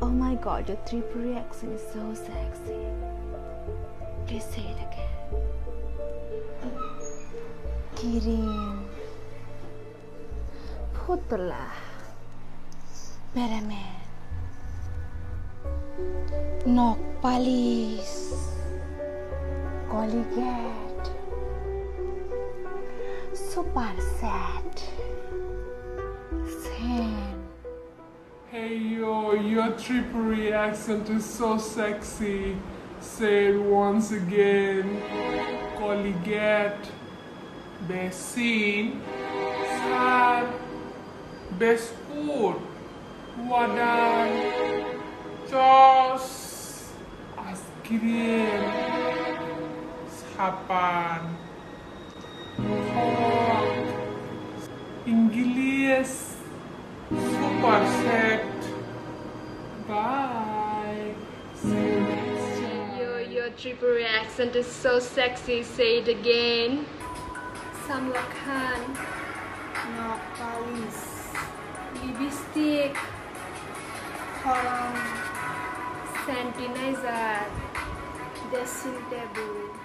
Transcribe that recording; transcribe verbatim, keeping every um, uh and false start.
Oh my God, your Tripuri accent is so sexy. Please say it again. Kirim. Phutla. Beremen. Nok palis. Colgate. Super set. Sen. Hey yo, your Tripuri accent is so sexy. Say it once again. Colgate, Besin, San, Biscuit, Wadan, Chos, Ice Cream, Sapan. English, super set. Bye. See you next time. Yo, your Tripuri accent is so sexy. Say it again. Samla Khan. Nok palis. Lipstick. Khorang. Sanitizer. Dressing table.